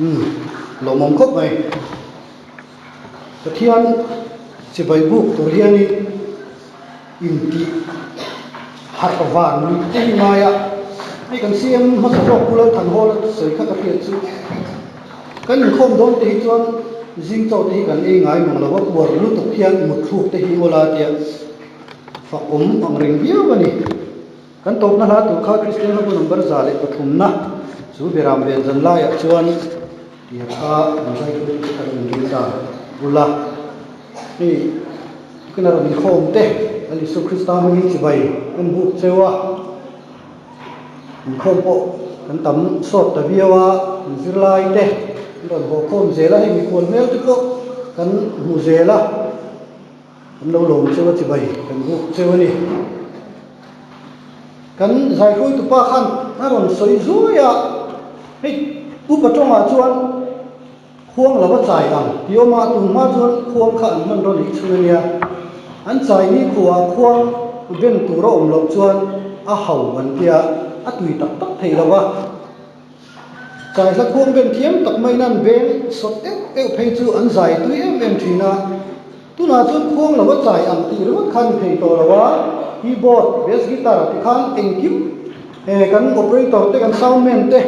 Umm lawmawm khawp mai. Pathian chibai buk tur hianin intih harh van luih te hi ngai a, hei kan CM hmasa zawk Pu Lalthanhawla sawi kha ka hriat chu kan inkhawm dawn te hi chuan zing chaw te hi kan ei ngai mang lo a, uar lutuk hian mutthluk te hi awla tia fak awm ang reng viau a ni. Kan tawpna hla tur kha Kristian hlabu number 103na chu Beram ven zan laiah chuan tia kha an zaitu te kha rawn inrin ta bula hei tukina rawn inkhawm te Lal Isu Krista hmangin chibai kan buk cheu a, inkhawm pawh kan tam sawt ta viau a, kan zirlai te an rawn haw khawm zel a, hei mikhual hmel te pawh kan hmu zel a. Kan lo lawm cheu a chibai kan buk cheu a ni. Kan zaihruaitu pa khan a rawn sawi zuai a, hei upa tawngah chuan khuang lo a chai ang tih awm a, tun hma chuan khuang kha an hman rawn eih chhun a nia. An chai ni khuah khuang ben tur a awm loh chuan a hau an tia, a tui tak tak thei lo va. Chai hla khuang ben thiam tak maiin an veng sawt euh euh phei chu an zai tui em em thin a. Tunah chuan khuang lo a chai ang tih ringawt khan ni thei tawh lo a, keyboard, bass guitar ti khan engkim he kan operator te kan sound man te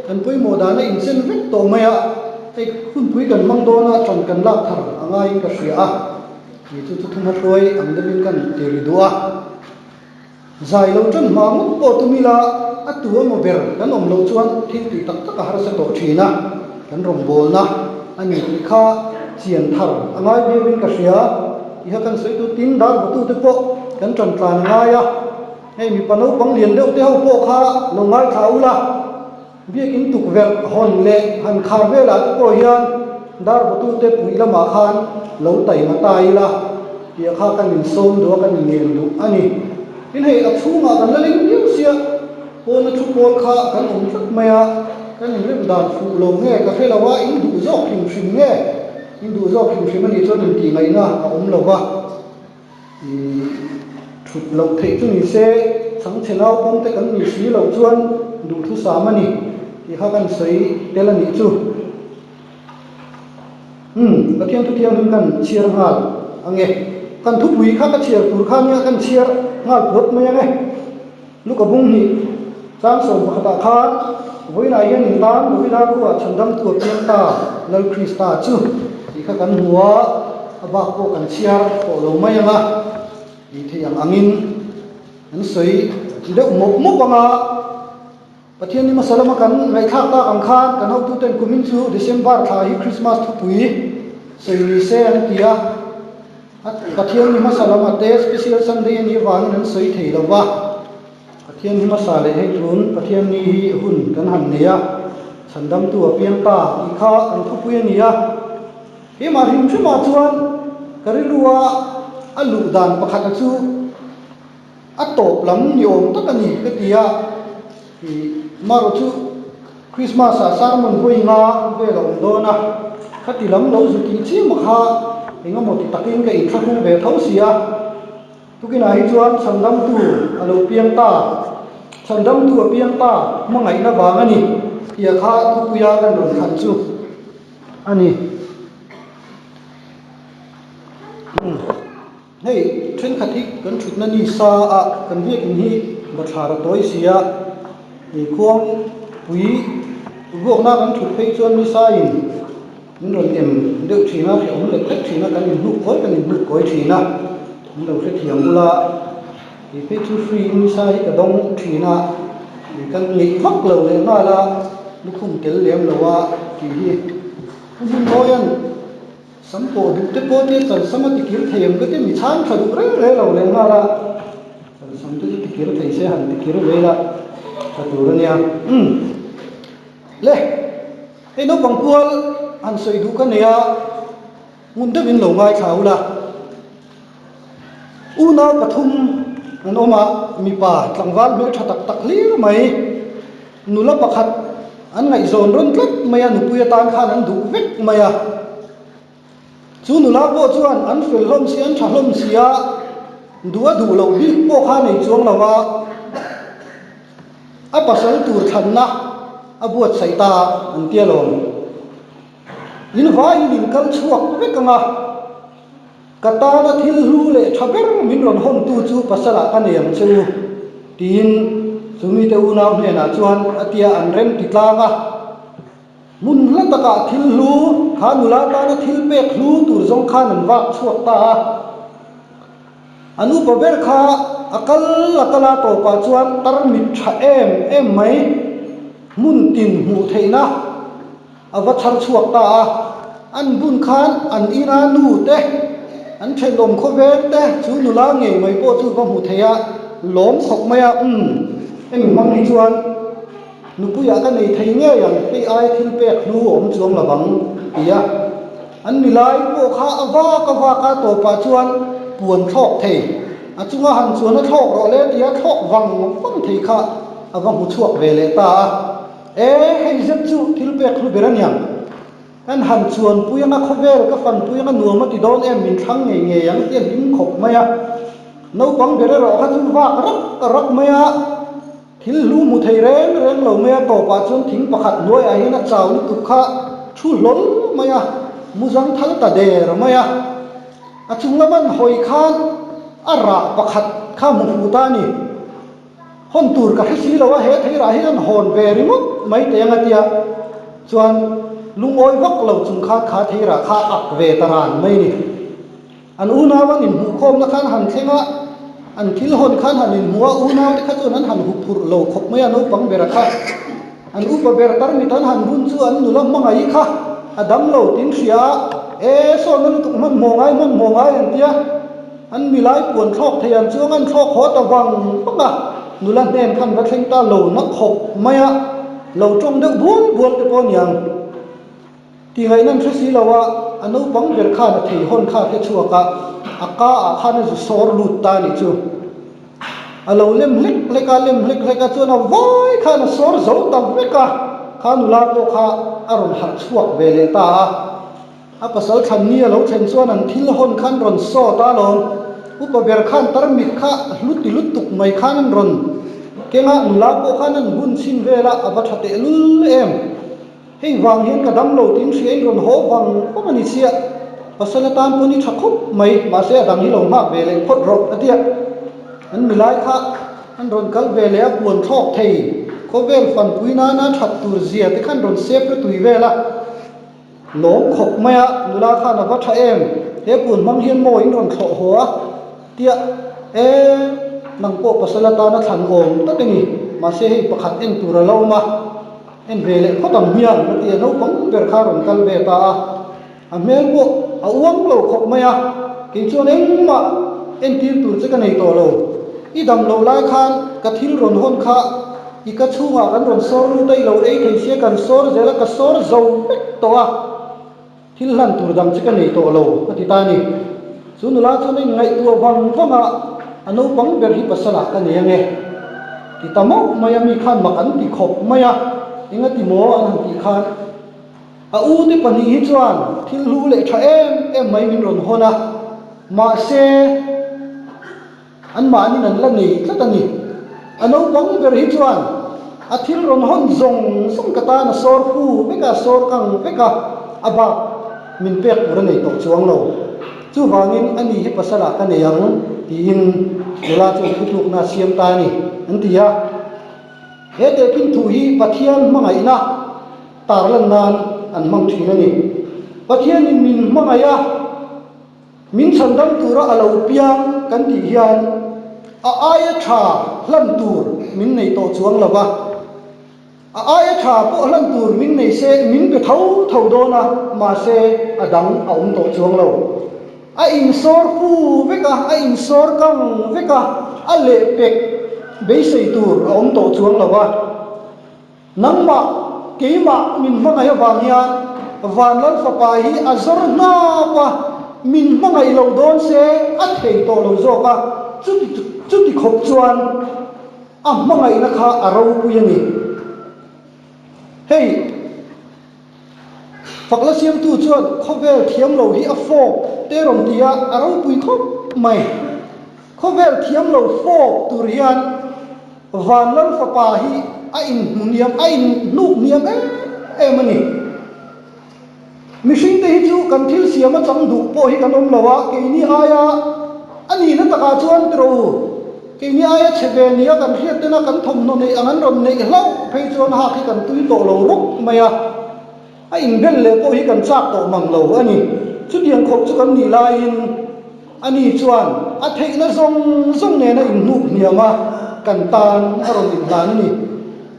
kan pawimawh dan a inchen vek tawh mai a, hei hunpui kan hmang dawn a ṭan kan lak thar a ngaiin ka hria a, tih chu thuthum a hruai ang deuhin kan ti ri duh a. Zai lo ṭan hma ngawt pawh tum ila a tu emaw ber kan awm loh chuan thil tih tak tak a harsa tawh ṭhin a, kan rawngbawlna a ni tih kha chian thar a ngai viauin ka hria. Tiha kan sawi tu tin dar vutute pawh kan ṭan tlan a ngai a, hei mipa naupang lian deuh te ho pawh kha lo ngaithla ula, Biakin tukverh hawn leh han khar velah te pawh hian dar vutute puih lamah khan lo taima ta ila tih kha kan insawm duh a, kan inngen duh a ni. Tin hei a chhungah kan la leng viau sia, pawna thu pawl kha kan awm tlat mai a, kan inrem dan fuh lo nge ka hre lo a, in duh zawk hrim hrim nge? In duh zawk hrim hrim a nih chuan intihngaihtna a awm lo va. I thut loh theih chu ni se, chhangchhe naupang te kan nih si loh chuan duhthusam a ni tih kha kan sawi tel a nih chu. Umm, Pathian thu thianghlim kan chhiar nghal ang e. Kan thupui kha ka chhiar tur kha nia kan chhiar nghal puat mai ang e. Luka bung hnih chang 11ah khan vawiinah hian in tan Davida khuah chhandamtu a piang ta Lal Krista chu tih kha kan hmu a, a bak pawh kan chhiar tawh lo mai ang a, tih theih ang angin an sawi deuh mawp mawp ang a. Pathian ni hmasa lama kan ngaihthlak tak ang khan kan hotuten kumin chu December thla hi Christmas thupui sawi ni se an ti a. Pathian ni hmasa lam a te special Sunday a nih avangin an sawi thei lo va, Pathian ni hmasa leh hei tun Pathian ni hi hun kan han nei a, chhandamtu a piang ta tih kha an thupui a ni a. Keimah hrim hrimah chuan ka rilrua a luh dan pakhata chu a tawp lam ni awm tak a ni ka ti a, ih marawh chu Christmas ah sermon vawi nga vel a awm dawn a, khati lam lo zu tih chiam a kha eng emaw ti takin ka inthlahrung ve tho si a, tukinah hi chuan chhandamtu a lo piang ta, chhandamtu a piang ta hmangaihna vang a ni tih a kha thupuia kan rawn thlan chu a ni. Hei thenkhat hi kan thutna ni sa a kan biakin hi bathlar a tawi si a, ih khuang pui vuakna kan thut phei chuan ni sa in min rawn em deuh thin a, hrehawm lek lek thin a, kan inhnuk kawi kan inhnuk kawi thin a, min lo hrethiam bula ih phei chu free in ni sa hi ka dawng thin a, ih kan ngeih vak lo leh nghal a, lukhum tel lem lo a tih hi pu Hmunmawia'n. Sam pawh duh te pawh te chan sam a tikir thei ang ka ti mi chhang tha duh reng reng lo leh nghal a, chan sam te chu tikir thei se han tikir ve ila tha tur a nia. Umm le hei naupang pual han sawi duh ka nei a, ngun deuhin lo ngaithla ula. Unau pathum an awm a, mipa tlangval hmeltha tak tak hlir mai. Nula pakhat an ngaihzawn rawn tlat mai a, nupui atan khan an duh vek mai a. Chu nula pawh chuan an fel hlawm si, an tha hlawm si a, duh a duh loh bik pawh kha a nei chuang lo a, a pasal tur thlanna a buatsaih ta an ti alawm. In vaiin in kal chhuak vek ang a, ka tana thil hlu leh tha ber min rawn hawntu chu pasalah ka nei ang che u, tiin chu mite unau hnenah chuan a tia an rem ti tlang a. Hmun hla takah thil hlu, kha nula tana thil pek hlu tur zawng khan an vak chhuak ta a. An upa ber kha a kal a kal a tawpah chuan tarmit tha em em mai hmun tin hmuh theihna a va chhar chhuak ta a. An bun khan an ina nu te, an thenawm khawvel te chu nula ngei mai pawh chu va hmu thei a, lawm khawp mai a, umm hemi hmang hi chuan nupuiah ka nei thei ngei ang, hei aia thil pek hlu a awm chuang lo vang ti a. An milai pawh kha a vak a vak a, tawpah chuan puan thlawk thei, a chunga han chuan a thlawk rawh le tia thlawk vang vang thei kha a va hmu chhuak ve leh ta a. E, hei zet chu thil pek hlu ber a niang. Kan han chuan pui anga khawvel ka fan pui anga nuam a ti dawn em min thlang ngei ngei ang tia hlim khawp mai a. Naupang ber erawh kha chu vak rak rak mai a. Thil hlu hmu thei reng reng lo mai a, tawpah chuan thing pakhat hnuaiah hian a chau lutuk kha thu hlawl mai a, mu zang thal ta der mai a. A chung lama an hawi khan a rah pakhat kha hmu fuh ta a ni. Hawn tur ka hre si lo a, he thei rah hi an hawn ve ringawt mai teh ang a tia chuan lungawi vak lo chung khan kha thei rah kha a ak ve ta ran mai a ni. An unau an inhmuhkhawmna khan han thleng a, an thil hawn khan han inhmu a, unaute kha chuan an han huphurh lo khawp mai a, naupang bera kha. An upa ber tarmit an han bun chu an nula hmangaih kha a dam lo tin hria a, E, sawn na lutuk hmanhmawh ngai hmanhmawh ngai an tia, an milai puan thlawk thei an chuang an thlawk haw ta vang vang a, nula hnen khan va thleng ta lo na khawp mai a, lo tawng deuh bual bual te pawh aniang. Ti ngaihna an hre si lo a, a naupang ber khan a thei hawn kha a hre chhuak a, a ka ah khan a zu sawr lut ta a nih chu. A lo lem hlek hlek a, lem hlek hlek a chuan a vai khan a sawr zo ta vek a, kha nula pawh kha a rawn harh chhuak ve leh ta a. A pasal thlan ni a lo thlen chuan an thil hawn khan rawn sawt a alawm. Upa ber khan tarmit kha hlu ti lutuk mai khan an rawn keng a, nula pawh khan an hun chhin vel a, a va tha tehlul em. Hei vang hian ka dam lo tiin hria in rawn haw vang vang a ni chiah. Pasal atan pawn i tha khawp mai, mahse a dang hi lo nghak ve leh phawt rawh a tia. An milai kha an rawn kal ve leh a, puan thlawk thei khawvel fanpui nana that tur zia te khan rawn sep ri tui vel a. Lawm khawp mai a, nula khan a va tha em, he puan hmang hian maw in rawn thlawh haw a tia. E, nang pawh pasal atana thlan awm tak i ni, mahse hei pakhat en tur a lo awm a. En ve leh phawt ang hian a ti a, naupang ber kha a rawn kal ve ta a, a hmel pawh a uang lo khawp mai a, kei chuan engmah entir tur che ka nei tawh lo, i dam loh lai khan ka thil rawn hawn kha i ka chhungah kan rawn sawr lut a, i lo ei thei sia kan sawr zel a, ka sawr zo vek tawh a. Thil hlan tur dang che ka nei tawh lo, a ti ta a ni. Chu nula chuan a inngaihtuah vang vang a, a naupang ber hi pasalah ka nei ange. Ti ta mauh mai a, mi khan mak an ti khawp mai a, eng a ti maw an han tih khan a ute pahnih hi chuan thil hlu leh tha em em mai min rawn hawn a, mahse, Anmahnin an la nei tlat a ni. A naupang ber hi chuan a thil rawn hawn zawng zawng ka tan a sawr fu vek a, a sawr kang vek a, a bak min pek tur a nei tawh chuang lo. Chuvangin a ni hi pasalah ka nei ang tiin nula chuan thutlukna a siam ta a ni, an ti a. He tehkhin thu hi Pathian hmangaihna tarlan nan an hmang thin a ni. Pathianin min hmangaih a. Min chhandam tura a lo piang kan tih hian a aia tha hlan tur min nei tawh chuang lo va, a aia tha pawh hlan tur min nei se min pe tho tho dawn a, mahse a dang a awm tawh chuang lo. A insawr fu vek a, a insawr kang vek a, a lehpek beisei tur a awm tawh chuang lo va. Nangmah, keimah min hmangaih avang hian Vanlal Fapa hi a zawr hnap a, min hmangaih lo dawn se a thei tawh lo zawk a, chuti chuti khawp chuan a hmangaihna kha a ropui a ni. Hei, Fakla siamtu chuan khawvel thiam lo hi a fawp te rawn ti a, a ropui khawp mai. Khawvel thiam lo fawp tur hian Vanlal fapa hi a inhmu hniam, a inhnuk hniam em em a ni. Mihringte hi chu kan thil siam a chang duh pawh hi kan awm lo a, keini aia a nihna takah chuan tiraw u, keini aia chhe ve nia kan hriat tena kan thawmhnaw neih ang an rawn neih hlauh phei chuan hak hi kan tui tawh lo rawk mai a, a inbel leh pawh hi kan chak tawh mang lo a ni. Chutiang khawp chu kan nih laiin ani chuan a theihna zawng zawng nena inhnuk hniam a kan tan a rawn inhlan a ni.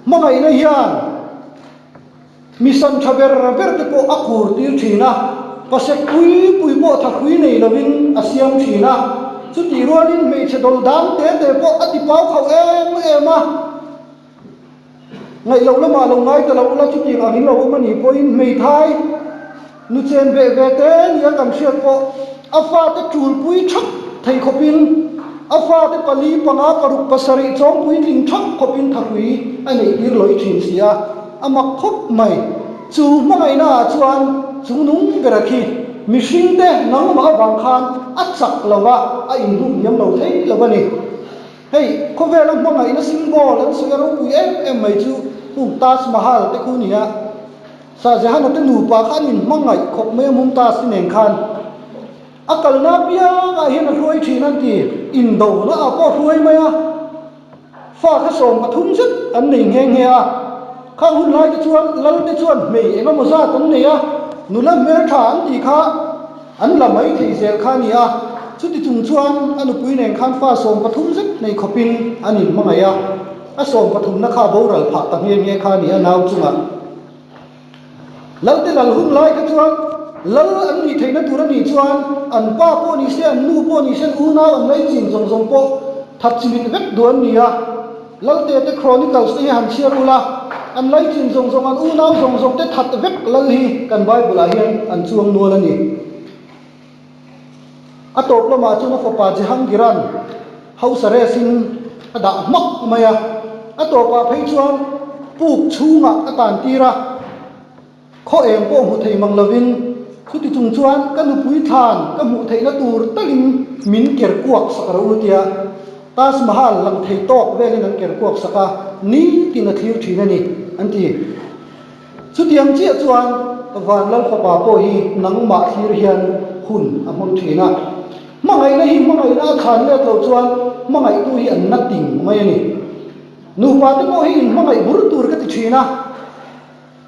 Hmangaihna hian. Mi san tha ber ber te pawh a kur tir thin a, pasek pui pui pawh thahrui nei lovin a siam thin a, chutih rualin hmeichhe dawl dang te te pawh a ti pau khauh em em a. Ngaih loh lamah lo ngai ta lo ula chutiang ang in lo awm a nih pawhin hmeithai nu chen beh ve te nia kan hriat pawh a fate tulpui thap thei khawpin a fate pali panga paruk pasarih chawng puitling thap khawpin thahrui a neih tir lawih thin si a. A mak khawp mai. Chu hmangaihna ah chuan chung nung ber a khi mihring te nangmah avang khan a chak lo va, a inhnuh hniam lo thei lo a ni. Hei, khawvela hmangaihna symbol an sawi a ropui em em mai chu hung Taj Mahal te khu nia. Shah Jahan-a te nupa kha an inhmangaih khawp mai a Mumtaz te nen khan. A kalna apiangah hian a hruai thin an ti, indona ah pawh a hruai mai a. Fa kha 13 zet an nei nghe nghe a, khang hun lai te chuan lal te chuan hmei eng emaw zat an nei a, nula hmeltha an tih kha an la mai thei zel kha a ni a, chuti chung chuan a nupui nen khan fa 13 zet nei khawpin an inhmangaih a, a sawmpathumna kha a boral phah ta nghe nghe kha a ni a nau chungah. Lalte lal hun lai kha chuan lal an nih theihna tur a nih chuan an pa pawh ni se, an nu pawh ni se, an unau an laichin zawng zawng pawh that chimit vek duh an ni a. Lalte te Chronicles te hi han chhiar ula, an laichin zawng zawng, an unau zawng zawng te that vek lal hi kan Bible ah hian an chuang nual a ni. A tawp lamah chuan a fapa Jehangira'n house arrest in a dah hmak mai a, a tawpah phei chuan puk chhungah a tan tir a, khaw eng pawh hmu thei mang lovin chuti chung chuan ka nupui thlan ka hmuh theihna tur talin min ker kuak sak rawh u tia Taj Mahal lang thei tawk velin an ker kuak sak a, nitin a thlir thin a ni an ti. Chutiang chiah chuan Van Lal fapa pawh hi nangmah thlir hian hun a hmang thin a. Hmangaihna hi hmangaihna a chhan let loh chuan hmangaihtu hi an na ting mai a ni. Nupa te pawh hi inhmangaih bur tur ka ti thin a.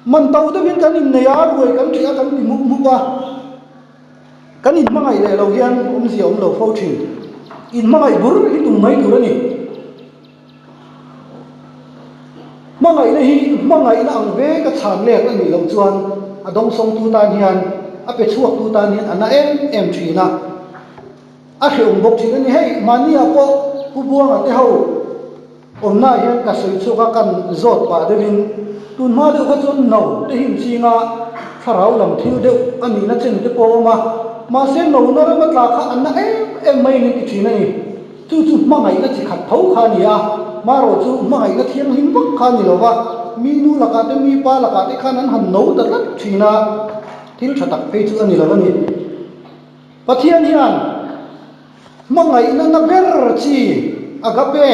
Man to deuhin kan innei a, ruai kan ṭih a, kan ti mup mup a. Kan inhmangaih leh loh hian awmzia awm lo fo thin. Inhmangaih bur hi tum mai tur a ni. Hmangaihna hi hmangaihna ang vek a chhan let a nih loh chuan a dawngsawngtu tan hian, a pe chhuaktu tan hian a na em em thin a, a hrehawm bawk thin a ni. Hei mahniah pawh Pu Buanga te ho awmnaah hian ka sawi chhuak a, kan zawt pah deuhin tun hma deuh kha chuan no te hi inching a, thlarau lam thil deuh a nihna chen te pawh a awm a, mahse no na rama tla kha a na em em mai in an ti thin a ni. Chu chu hmangaihna chi khat tho kha a ni a, marawh chu hmangaihna thianghlim vak kha a ni lo va, mi nu lakah te mi pa lakah te khan an han no ta tlat thin a, thil tha tak phei chu a ni lo a ni. Pathian hian hmangaihna na ber chi agape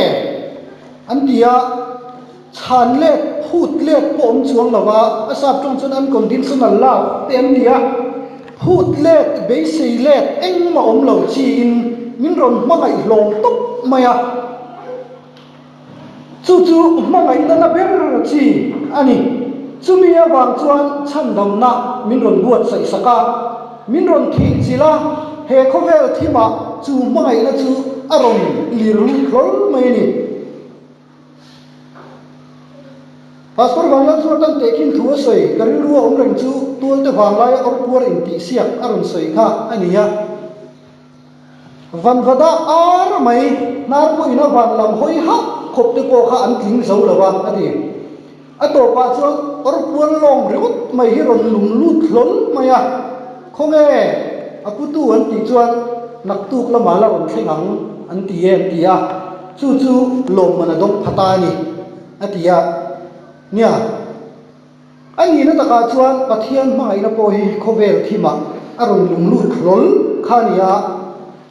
an ti a, chhan let phut let pawh awm chuang lo va, a sap tawng chuan unconditional love te an ti a, phut let beisei let engmah awm lo chiin min rawn hmangaih hlawm tawp mai a, chu chu hmangaihna na ber chi a ni. Chumi avang chuan chhandamna min rawn buatsaih sak a, min rawn thih chilh a, he khawvel thimah chu hmangaihna chu a rawn lir lut hlawl mai a ni. Pastor Vanlal chu a tan tehkhin thu a sawi, ka rilru a awm reng chu tualte vanglaia awrpuar intihsiak a rawn sawi kha a ni a. Vanvada ar mai hnar pawhin a van lam hawi hauh khawp te pawh kha an tling zo lo a, a ti. A tawpah chuan awrpuar lawng ringawt mai hi rawn lum lut hlawl mai a, Khawnge a putu an tih chuan naktuk lamah la rawn thleng ang an ti e an ti a. Chu chu lawmman a dawng pha ta a ni, a ti a. Nia, a nihna takah chuan Pathian hmangaihna pawh hi khawvel thimah a rawn lung lut hlawl kha a ni a,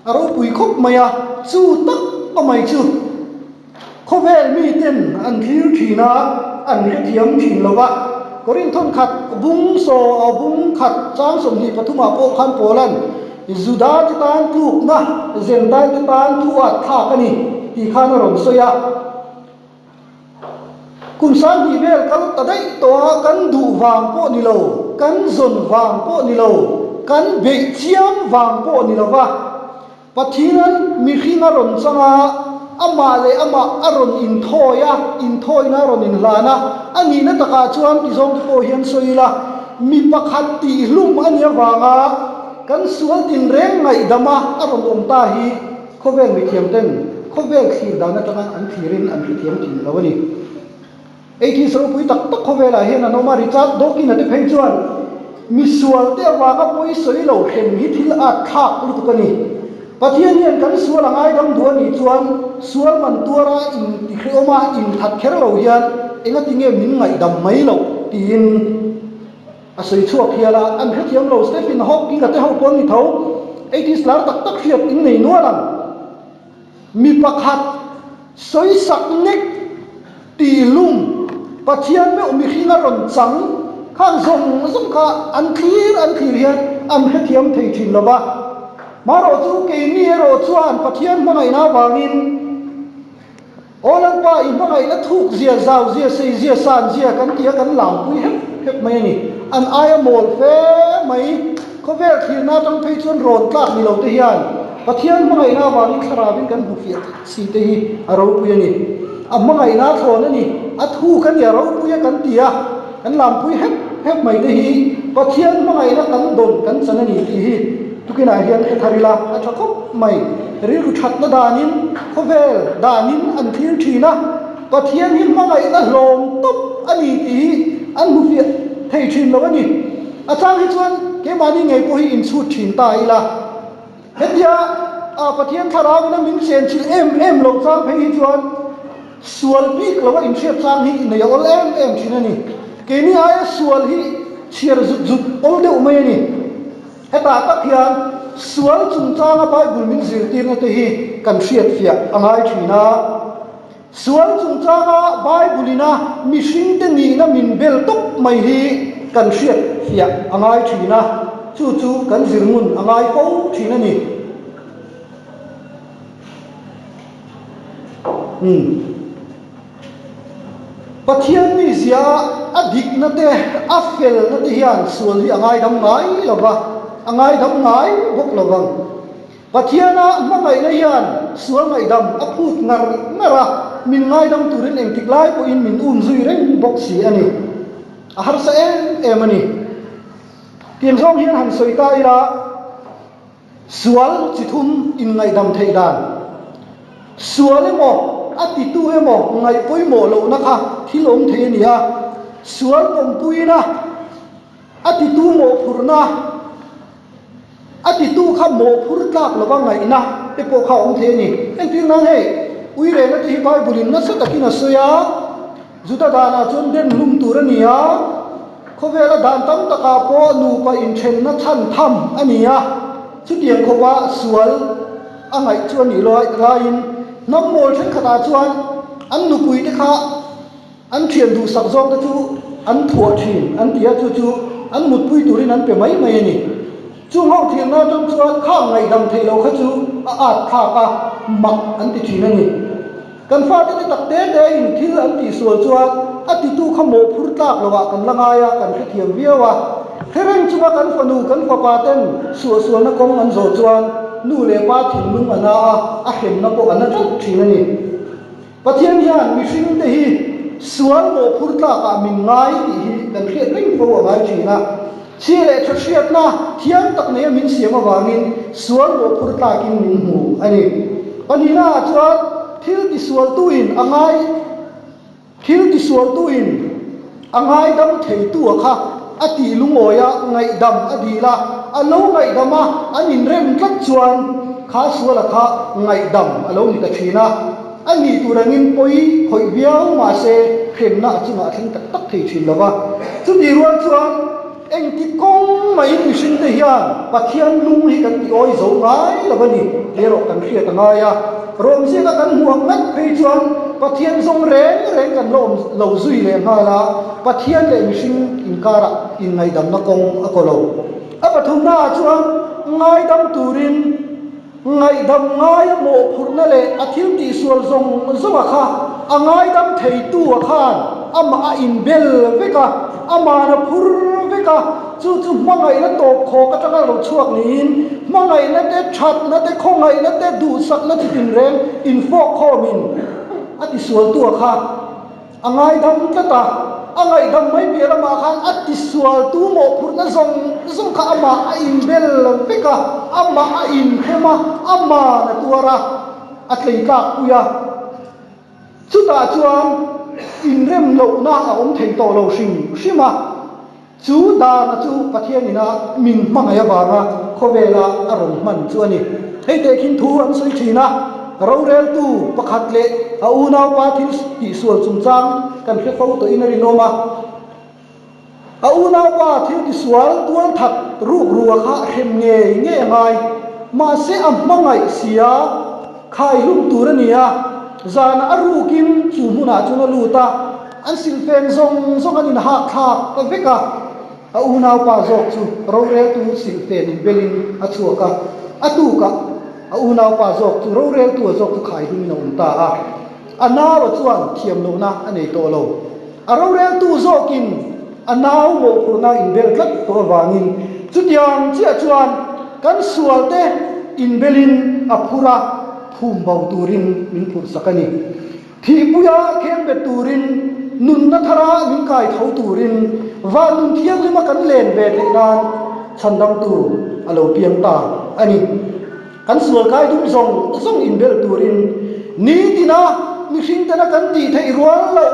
a ropui khawp mai a, chu tak pa mai chu khawvel miten an thlir thin a, an hrethiam thin lo va. Korinthon khat bung saw bung khat chang 23 ah pawh khan Paulan Juda te tan tlukna, Zentail te tan thu at thlak a ni tih khan a rawn sawi a. Kum 2000 vel kal ta daih tawh a, kan duh vang pawh ni lo, kan zawn vang pawh ni lo, kan beih chiam vang pawh ni lo va, Pathian mihring a rawn chang a, amah leh amah a rawn inthawi a, inthawina a rawn inhlan a, a nihna takah chuan ti zawng te pawh hian sawi ila, mi pakhat tihhlum a nih avanga kan sual tinreng ngaihdama a rawn awm ta hi khawvel mithiam ten khawvel thlir dan atanga an thlirin an hrethiam thin lo a ni. Atheist ropui tak tak khawvelah hian an awm a, Richard Dawkins-a te phei chuan misual te avanga pawi sawi lo hrem hi thil at thlak lutuk a ni. Pathian hian kan sual a ngaidam duh a nih chuan sual man tuara intihrehawm a, inthat kher lo hian engati nge min ngaihdam mai loh tiin a sawi chhuak hial a, an hrethiam lo. Stephen Hawking-a te ho pawh an ni tho, atheist lar tak tak hriat in nei nual ang. Mi pakhat sawisak nek tihlum Pathian meuh mihring a rawn chang khang zawng zawng kha an thlir an thlir hian an hrethiam thei thin lo va. Marawh chu keini erawh chuan Pathian hmangaihna avangin Aw Lalpa i hmangaihna thuk zia, zau zia, sei zia, san zia kan ti a kan lampui hep hep mai a ni. An aia mawl fe mai. Khawvel thlirna atang phei chuan rawn tlak ni lo te hian Pathian hmangaihna avangin thlarauin kan hmu fiah tlat si te hi a ropui a ni. A hmangaihna a thlawn a ni, a thuk a ni, a ropui a kan ti a, kan lampui hep hep mai te hi Pathian hmangaihna kan dawn kan chan a ni tih hi tukinah hian hre thar ila a tha khawp mai. Rilru thatna danin khawvel danin an thlir thin a, Pathian hi hmangaihna hlawm tawp a ni tih hi an hmu fiah thei thin lo a ni. A chang hi chuan keimahni ngei pawh hi inchhut thin ta ila, hetia Pathian thlarauin a min chenchilh em em loh chang phei hi chuan sual bik loa inhriat chang hi nei a awl em em thin a ni. Keini aia sual hi chhiar zut zut awl deuh mai a ni. Hetah tak hian sual chungchanga Bible min zirtirna te hi kan hriatfiah a ngai thin a. Sual chungchanga Bible-ina mihringte nihna min bel tawp mai hi kan hriat fiah a ngai thin a, chu chu kan zir ngun a ngai fo thin a ni. Umm. Pathian mizia a dikna te, a felna te hian sual hi a ngaidam ngai lo va, a ngaidam ngai bawk lo vang. Pathiana hmangaihna hian sual ngaihdam a phut ngar ngar a, min ngaidam turin engtik lai pawhin min um zui reng bawk si a ni. A harsa em em a ni. Tiang zawng hian han sawi ta ila, sual chi thum inngaihdam theih dan, sual emaw a titu emaw ngaih pawimawh lohna kha thil awm thei a ni a, sual pawmpuina a titu mawhphurhna, A titu kha mawhphur tlak lova ngaihna te pawh kha a awm thei a ni. Entir nan hei, uirehna te hi Bible in nasa takin a sawi a, Juda danah chuan den hlum tur a ni a, khawvela dan tam takah pawh nupa inthenna chhan tham a ni a, chutiang khawpa sual a ngaih chu a nih laiin hnam mawl thenkhatah chuan an nupui te kha An thian duhsak zawk te chu an thuah thin an ti a, chu chu an mutpui turin an pe mai mai a ni. Chung ho thirna atang chuan khang ngaihdam theih loh kha chu a at thlak a, mak an ti thin a ni. Kan fate te tak te te in thil an tihsual chuan a titu kha mawhphur tlak lovah kan la ngai a, kan hrethiam viau a. Hre reng chunga kan fanu kan fapa ten suahsualna kawng an zawh chuan nu leh pa thinlung a na a, a hremna pawh a na tlat thin a ni. Pathian hian mihringte hi sual mawhphur tlakah min ngai tih hi kan hriat reng fo a ngai thin a. Chhia leh tha hriatna thiam tak neia min siam avangin sual mawhphur tlakin min hmu a ni. Pahnihnaah chuan thil tisualtuin a ngai thil tisualtuin a ngaidam theitua kha a tih lungawi a, ngaihdam a dil a, a lo ngaihdam a, an inrem tlat chuan kha suala kha ngaihdam a lo ni ta thin a. A nih tur angin pawi khawih viau mahse hremna a chungah a thleng tak tak thei thin lo va. Chutih rual chuan. Engti kawng maiin mihringte hian Pathian lung hi kan ti awi zo ngai lo a ni tih erawh kan hriat a ngai a. Rawmziaka kan hmuh ang ngat phei chuan Pathian zawng reng reng kan la awm lo zui leh nghal a, Pathian leh mihring inkarah inngaihdamna kawng a kaw lo. A pathumnaah chuan ngaidam turin Ngaihdam ngaia mawhphurhna leh a thil tihsual zawng zawnga kha a ngaidam theitu a khan amah a inbel vek a, aman a phur vek a, chu chu hmangaihna tawp khawk atanga lo chhuak niin hmangaihna te, thatna te, khawngaihna te, duhsakna chi tinreng infawk khawmin a tisualtu a kha. A ngaidam tlat a, a ngaihdam mai piah lamah khan a tisualtu mawhphurhna zawng zawng kha amah a inbel vek a, amah a inhrem a, aman a tuar a, a tlei tlakpui a. Chutah chuan inrem lohna a awm thei tawh lo hrim hrim a. Chu dana chu Pathian ina min hmangaih avanga khawvela a rawn hman chu a ni. Hei teh khin thu an sawi thin a, roreltu pakhat leh a unaupa thil tihsual chungchang kan hre fo tawhin a rinawm a. A unaupa thil tisual tualthat ruk rua kha hrem ngei ngei a ngai. Mahse a hmangaih sia khaihlum tur a ni a, zanah a rukin chu hmunah chuan a lut a. An silhfen zawng zawng an inhak thlak vek a, a unaupa zawk chu roreltu silhfen inbelin a chhuak a, a tukah a unaupa zawk chu roreltua zawk chu khaihlum in a awm ta a, a naua chuan thiamlohna a nei tawh lo. A roreltu zawkin a nau mawhphurhna inbel tlat tawh avangin chutiang chiah chuan kan sualte inbelin a phur a, phum bo turin min phurhsak a ni. Thihpuia khengbet turin, nunna thara min kai tho turin, van nun thianghlima kan len ve theih nan chhandamtu a lo piang ta a ni. Kan sual kai dum zawng zawng inbel turin nitina mihring tena kan tih theih rual loh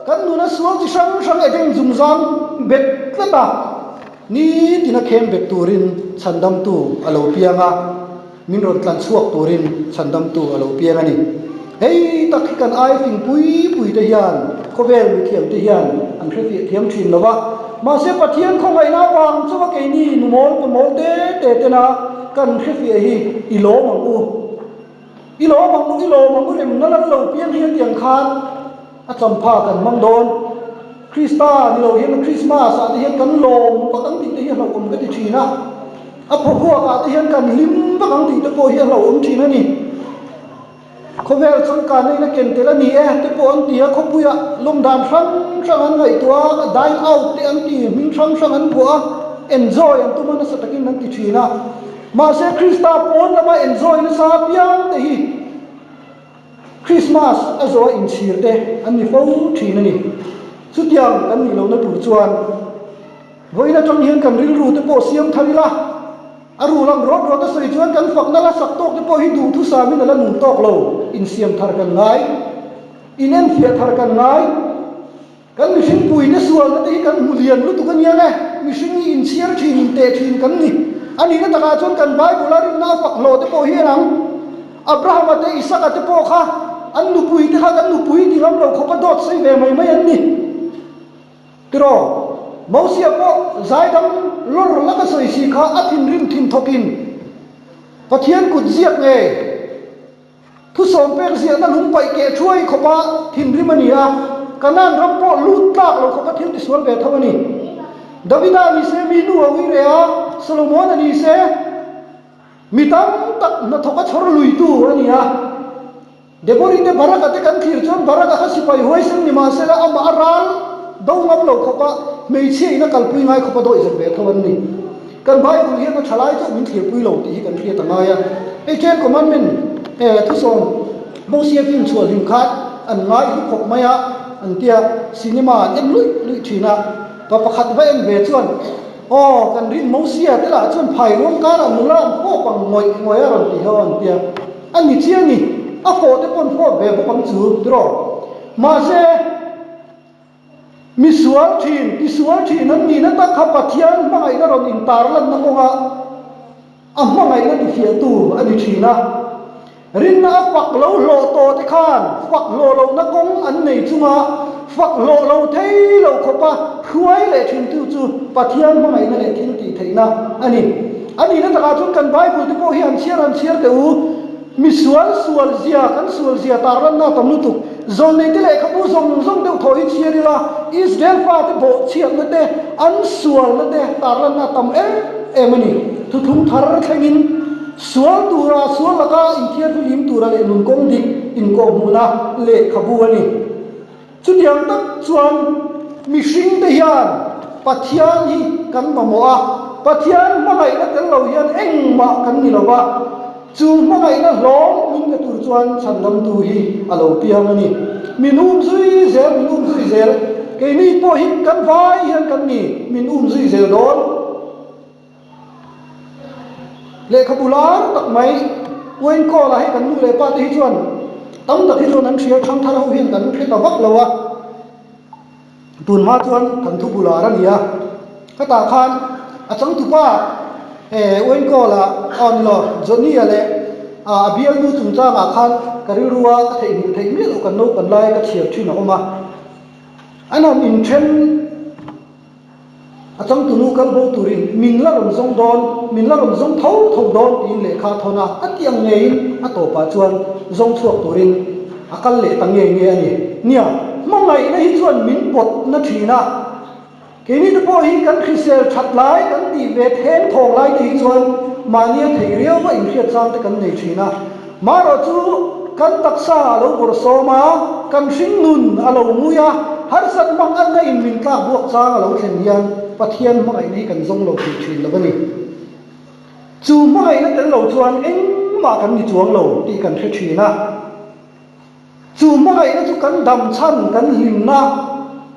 kan nuna sual chi hrang hrang Eden zungzam bet tlat a, nitina khengbet turin chhandamtu a lo piang a. Min rawn tlan chhuak turin chhandamtu a lo piang a ni. Hei tak hi kan ai fing pui pui te hian, khawvel mithiam te hian an hre fiah thiam thin lo va. Mahse Pathian khawngaihna avang chauha keini numawl pamawl te te tena kan hre fiah hi i lawm ang u. I lawm ang u, i lawm ang u remna lal lo piang hi hetiang khan a champha kan hmang dawn. Krista ni lo hian Krismas ah te hian kan lawm vak ang tih te hi a hlauhawm ka ti thin a. A phawvuak ah te hian kan hlim vak ang tih te pawh hi a hlauhawm thin a ni. Khawvel changkan na in a ken tel a ni e te pawh an ti a, khawpuia lawm dan hrang hrang an ngaihtuah a, dine out te an ti, hming hrang hrang an buah a, enjoy an tum a nasa takin an ti thin a. Mahse Krista pawn lama enjoy nasa apiang te hi Krismas a zawh a inchhir te an ni fo thin a ni. Chutiang kan nih lohna tur chuan vawiin atang hian kan rilru te pawh siam thar ila, a ru lang rawt rawt a sawi chuan kan fakna la sak tawk te pawh hi duhthusamin a la nung tawk lo, insiam thar kan ngai, inenfiah thar kan ngai. Kan mihring puite sualna te hi kan hmu lian lutuk a nia nge, mihring hi inchhiar thin, inteh thin kan ni. A nihna takah chuan kan Bible-a rinna a fak hlawh te pawh hi an ang. Abrahama te, Isaka te pawh kha an nupui te kha kan nupui ti ngam lo khawpa dawt sawi ve mai mai an ni. Tiraw, Mosia pawh zaidam lawr laka sawi si kha a thinrim thin thawkin Pathian kut ziak nge? Thusawm pek ziahna lung paih keh thuai khawpa thinrim a ni a, Kanaan ram pawh lut tlak lo khawpa thil tisual ve tho a ni. Davida ni se mi nu a ui reh a, Solomon-a ni se mi tam tak hnathawk a chhawr luitu a ni a. Debori te Baraka te kan thlir chuan Baraka kha sipai huaisen ni mahsela amah a ral do ngam lo khawpa hmeichhia in a kalpui ngai khawpa dawihzep ve tho an ni. Kan Bible hian a tha lai chu min thlirpui lo tih hi kan hriat a ngai a. Hei Ten Commandment eh thusawm Mosia film chhuah hlim khan an ngai hlu khawp mai a, an tia cinema an en luih luih thin a. Pa pakhat va en ve chuan aw kan rin Mosia te lah chuan phai ruang karah nula an fawp ang ngawih ngawih a rawn ti ho an tia. A ni chiang ni, a fawh te pawh an fawp ve bawk ang chu tiraw. Mahse. Mi sual thin, ti sual thin an nihna tak kha Pathian hmangaihna rawn intarlanna kawnga a hmangaihna tifiahtu a ni thin a. Rinna a fak lo hlawh tawh te khan fak hlawh lohna kawng an nei chunga fak hlawh lo thei lo khawpa Hruai leh thintu chu Pathian hmangaihna leh thil tih theihna a ni. A nihna takah chuan kan Bible te pawh hi han chhiar han chhiar teh u. Mi sual sual zia, kan sual zia tarlanna a tam lutuk. Zawlneite lehkhabu zawng zawng deuh thaw hi chhiar ila, Israel fate bawhchhiatna te, an sualna te tarlanna a tam em em a ni. Thuthlung thar thlengin sual tura, sual laka inthiarfihlim tura leh nun kawng dik inkawhhmuhna lehkhabu a ni. Chutiang tak chuan mihringte hian Pathian hi kan mamawh a, Pathian hmangaihna tel lo hian engmah kan ni lo va, chu hmangaihna hlawm min pe tur chuan chhandamtu hi a lo piang a ni. Min um zui zel, min um zui zel, keini pawh hi kan vai hian kan ni, min um zui zel dawn. Lehkhabu lar tak mai Wayne Cole-a hei kan nu leh pa te hi chuan tam tak hi chuan an hria thang thar ho hian kan hre ta vak lo a, tun hma chuan kan thu bu lar a ni a, khatah khan a changtupa eh Wayne Cole-a aw ni lo Johnny-a leh a bialnu chungchangah khan ka rilrua ka theihnghilh theih miah loh kan naupan lai ka chhiar thin a awm a, an han inthen. A changtunu kal bo turin min la rawn zawng dawn, min la rawn zawng tho tho dawn tiin lehkha a thawn a, a ti ang ngeiin a tawpah chuan zawng chhuak turin a kal leh ta nge nge a ni. Nia, hmangaihna hi chuan min pawt na thin a, keini te pawh hi kan hrisel that lai kan tih ve theng thawng lai te hi chuan mahnia thei riau a inhriat chang te kan nei thin a, Marawh chu kan taksa a lo bawrhsawm a, kan hringnun a lo ngui a, harsat hmang anna in min tlak buak chang a lo thlen hian Pathian hmangaihna hi kan zawng lo thei thin lo a ni. Chu hmangaihna tel lo chuan engmah kan ni chuang lo tih kan hre thin a. Chu hmangaihna chu kan dam chhan, kan hlimna,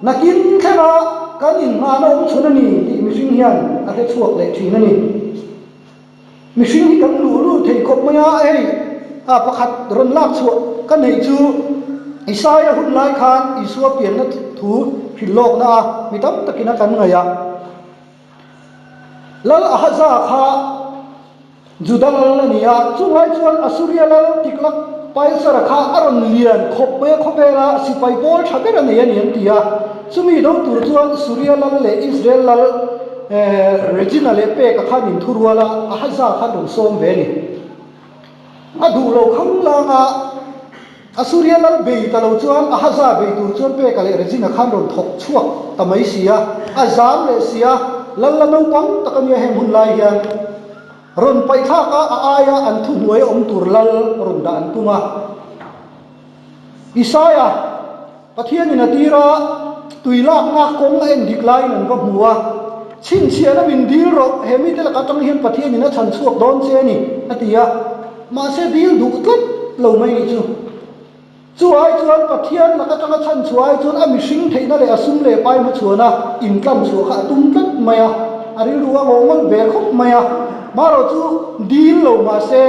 nakin thlenga kan inngahna awm chhun a ni tih mihring hian a hre chhuak leh thin a ni. Mihring hi kan luh luh thei khawp mai a, hei a pakhat rawn lak chhuah ka neih chu Isaia hun lai khan Isua pianna thu hrilh lawkna a mi tam takin a kan ngaih a. Lal Ahaza kha Juda lal a ni a, chunglai chuan Asuria lal Tiglak-Pilesara kha a rawn lian khawp mai a, khawvela sipai pawl tha ber a nei a ni an ti a. Chumi do tur chuan Suria lal leh Israel lal Regina leh Peka khan in thurual a, Ahaza khan rawn sawm ve a ni. A duh lo khang lang a, Asuria lal bei ta lo chuan Ahaza bei tur chuan Peka leh Regina khan rawn thawk chhuak ta mai si a, a zam leh si a, lal la naupang tak a nia heng hun lai hian rawn paihthlak a, a aia an thuhnuai awm tur lal rawn dah an tum a. Isaia. Pathianin a tir a, tui lakna kawng a en dik laiin an va hmu a, Chhinchhiahna min dil rawh, he mite laka atang hian Pathianin a chhan chhuak dawn che a ni, a ti a. Mahse dil duh tlat lo mai nih chu. Chu ai chuan Pathian laka atanga chhan chhuah ai chuan a mihring theihna leh a sum leh pai hmachhuana intlan chhuah kha a tum tlat mai a, a rilru a ngawhngawl ve khawp mai a. Marawh chu dil lo mahse.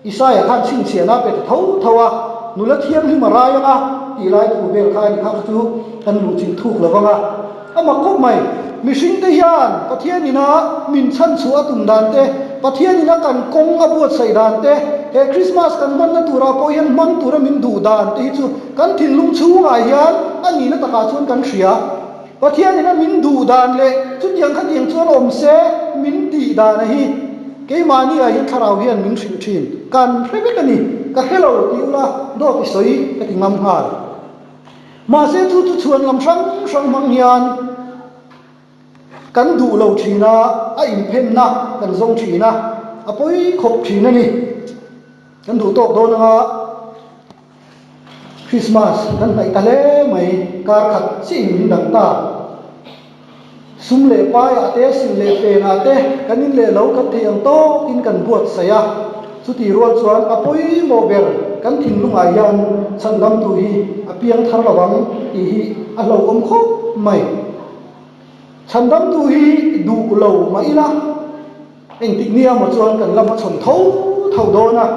Isaia khan chhinchhiahna a pe ta tho tho a, nula thianghlim a rai ang a tih lai thu vel kha a ni kha kha chu kan luh chin thuk lo vang a. A mak khawp mai, mihringte hian Pathian ina min chhan chhuah a tum dan te, Pathian ina kan kawng a buatsaih dan te, he Krismas kan hmanna turah pawh hian hmang tura min duh dan te hi chu kan thinlung chhungah hian a nihna takah chuan kan hria. Pathian ina min duh dan leh chutiang khatiang chuan awm se min tih dan a hi keimahni ah hian thlarau hian min hrilh thin. Kan hre vek a ni, ka hre lo tih ula dawt i sawi ka ti ngam nghal. Mahse chu chu chhuan lam hrang hrang hmang hian kan duh lo thin a, a inphenna kan zawng thin a, a pawi khawp thin a ni. Kan duh tawk dawn anga. Christmas kan hnaih ta hle mai, kar khat chiah in min dang ta. Sum leh paiah te, sil leh penah te kan in leh lo kan thei ang tawkin kan buatsaih a, chutih rual chuan a pawimawh ber kan thinlungah hian chhandamtu hi a piang thar lo ang tih hi a hlauhawm khawp mai. Chhandamtu hi duh lo mah ila engtik nia maw chuan kan la hmachhawn tho tho dawn a.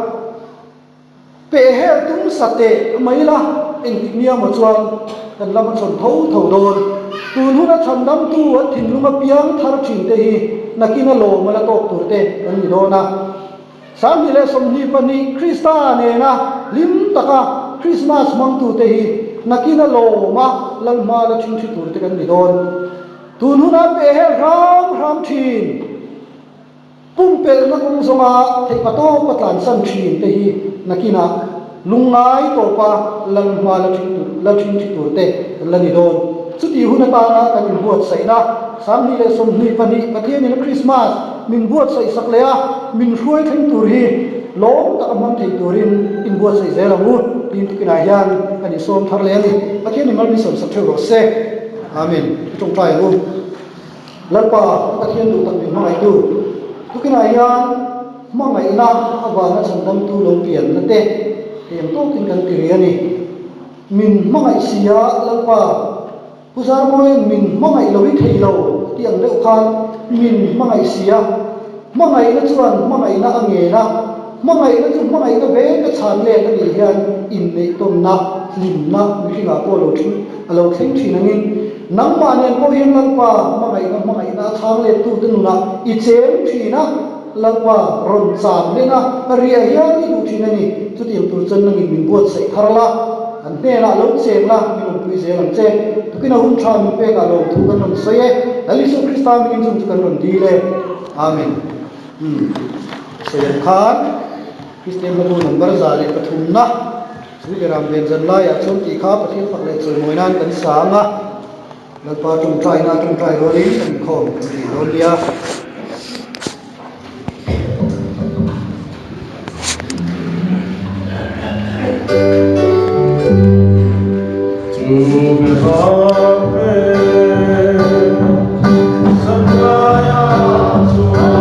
Peh her tum sa teh mai la, engtik nia maw chuan kan lam a chhawn tho tho dawn. Tun huna chhandamtu an thinlung a piang thar thin te hi nakin a lawm a la tawk tur te an ni dawn a. 2022 Krista nena hlim taka Krismas hmangtu te hi. Nakin a lawm a, lal hma la ṭhing ṭhi tur te kan ni dawn. Tun huna peh hel hram hram ṭhin. Pumpelhna kawng zawnga theihpa tawpa tlansan ṭhin te hi nakinah lungngai tawpa lal hma la ṭhin tur la ṭhin ṭhi tur te kan la ni dawn. Chutih hun atana kan inbuatsaihna 2022 Pathianin a Krismas min buatsaih sak leh a, min hruai thleng tur hi lawm taka hmang thei turin inbuatsaih zel ang u tiin tukinah hian kan insawm thar leh a ni. Pathianin mal min sawmsak theuh rawh se. Amen. I tawngtai ang u. Lalpa, Pathian duh tak min hmangaihtu, tukinah hian hmangaihna avanga chhandamtu lo pianna te eng tawkin kan ti rih a ni. Min hmangaih si a, Lalpa, Pu Zarmawia'n min hmangaih lo i thei lo tih ang deuh khan min hmangaih si a, hmangaihna chuan hmangaihna a ngen a, hmangaihna chu hmangaihna vek a chhan let a nih hian inneihtawnna, hlimna mihringah pawh lo thleng a lo thleng thin angin, Nangmah nen pawh hian Lalpa hmangaihna hmangaihna a chhang lettute nunah i cheng thin a, Lalpa rawn cham len a, riah hian i duh thin a ni. Chutiang tur chuan nangin min buatsaih thar la, kan hnenah lo cheng la, min awmpui zel ang che. Tukin a hun tha min pekah lawmthu kan rawn sawi e, Lal Isua Krista mingin chung chu kan rawn dil e. Amen. Umm. Sawi ang khan Kristian hmabu number 103 na. Chu Iram ven zan laiah chuan tih kha Pathian fak leh chawimawi nan kan sang a, Lalpa tawngtaina tawngtai rualin kan inkhawm kan tih dawn nia. Chu Beram ven zan laiah chuan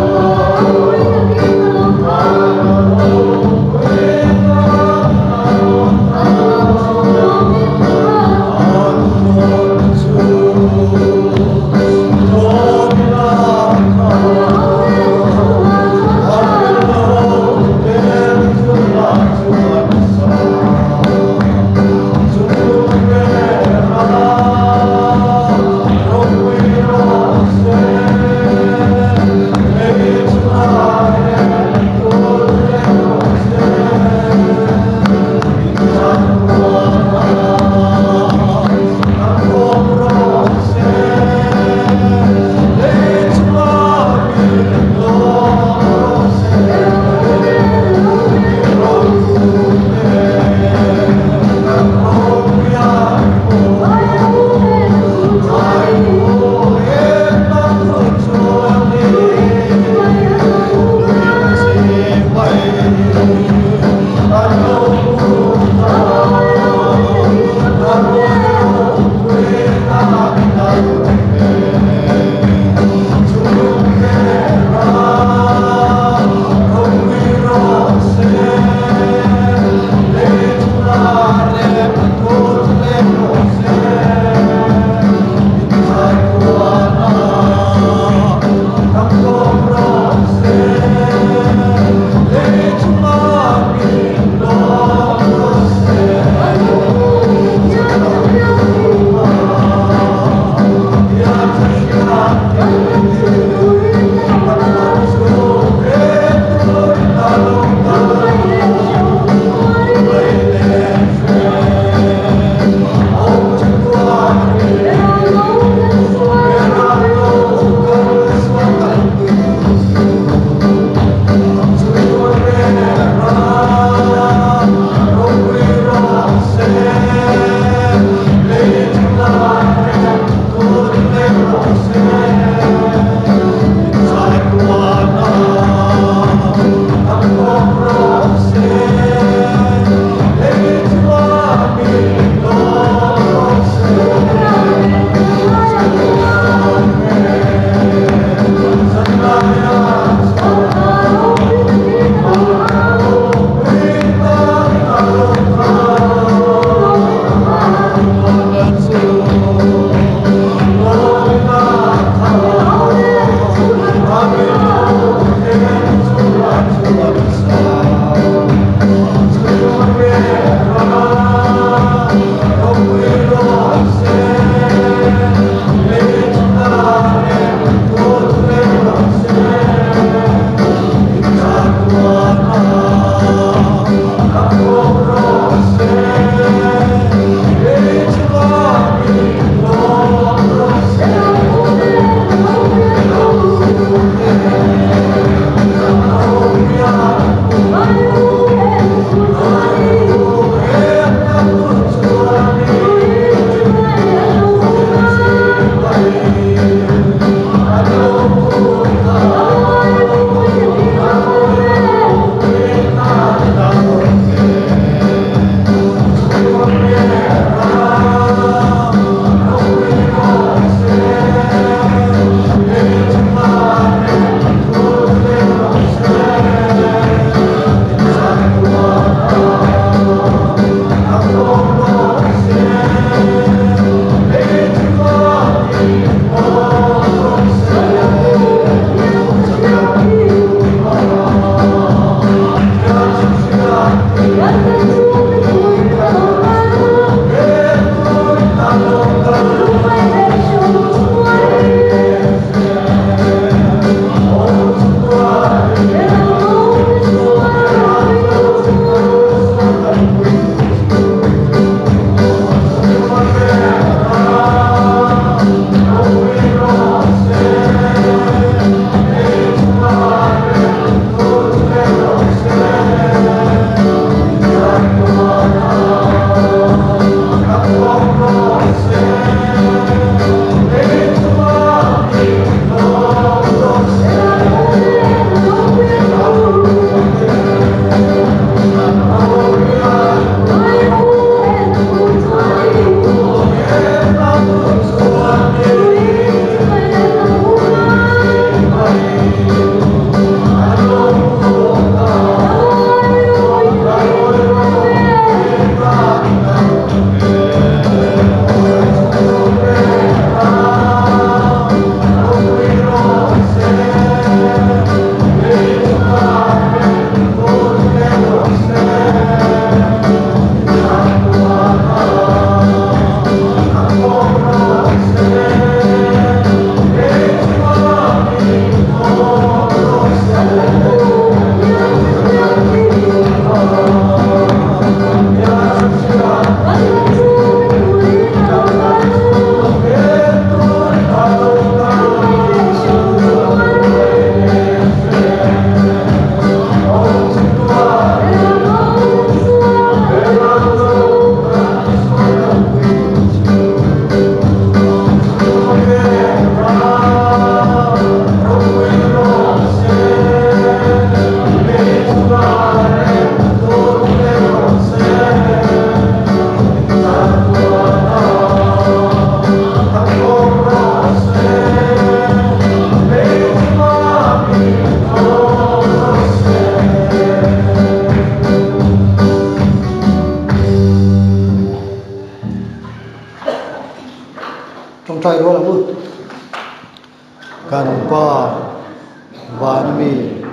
Vana mi,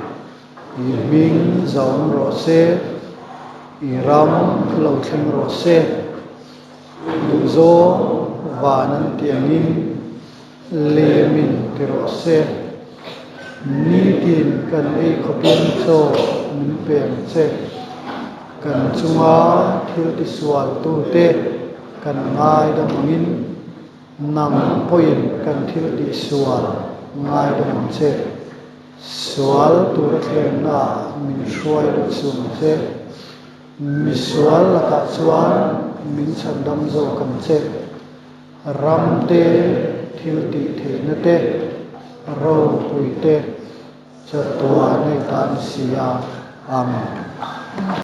i hming zawm rawh se, i ram lo thleng rawh se. Duhzawng van an ti angin lemin ti rawh se. Nitin kan ei khawpin chaw min pe ang che. Kan chunga thil tisualtute kan ngaidam angin Nang pawhin kan thil tihsual ngaidam ang che. Sual tura thlemnaah min hruai lut sum ang che. Misual lakah chuan min chhandam zawk ang che. Ram te, thil tih theihna te, ropui te chatuah nei ta an si a. Amen.